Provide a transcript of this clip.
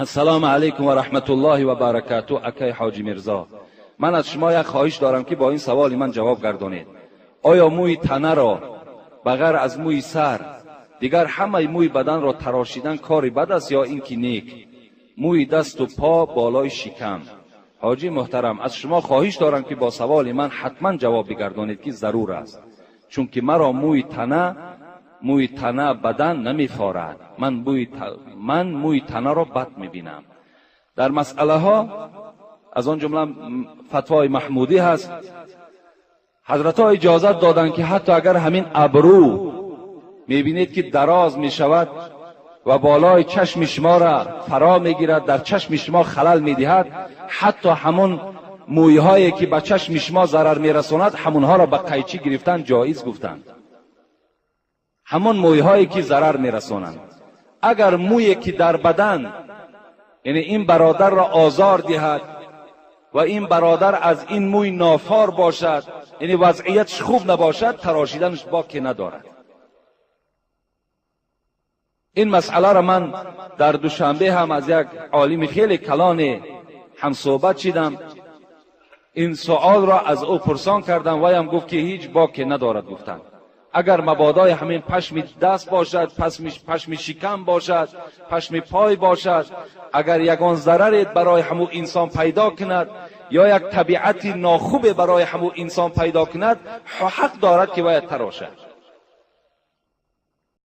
Ассалому алайкум ва раҳматуллоҳи ва баракату. Акай Ҳоҷи Мирзо, ман аз шумо як хоҳиш дорам, ки бо ин саволи ман ҷавоб гардонед. Оё мӯи танаро ба ғайр аз мӯи сар дигар ҳамаи мӯи баданро тарошидан кори бад аст ё ин ки нек? Мӯи дасту по, болои шикам. Ҳоҷи муҳтарам, аз шумо хоҳиш дорам, ки бо саволи ман ҳатман ҷавоб бигардонед, ки зарур аст, чунки маро мӯи тана бадан намефорад. Ман мӯи танаро бад мебинам. Дар масъалаҳо, аз он ҷумла фатвои Маҳмудӣ ҳаст, ҳазратҳо иҷозат доданд, ки ҳатто агар ҳамин абрӯ мебинед, ки дароз мешавад ва болои чашми шуморо фаро мегирад, дар чашми шумо халал медиҳад, ҳатто ҳамон мӯйҳое ки ба чашми шумо зарар мерасонад, ҳамонҳоро ба қайчӣ гирифтан ҷоиз гуфтанд. Ҳамон мӯйҳое ки зарар мерасонанд. Агар мӯе ки дар бадан, яъне ин бародарро озор диҳад ва ин бародар аз ин мӯй нофор бошад, яъне вазъиятш хуб набошад, тарошиданаш боке надорад. Ин масъаларо ман дар Душанбе ҳам аз як олими хеле калоне ҳамсӯҳбат шидам, ин суолро аз ӯ пурсон кардам. Ваям гуфт, ки ҳеҷ боке надорад. Гуфтанд, агар мабодои ҳамин пашми даст бошад, пашми шикам бошад, пашми пой бошад, агар ягон зараре барои ҳамун инсон пайдо кунад ё як табиати нохубе барои ҳамун инсон пайдо кунад, ҳақ дорад, ки бояд тарошад.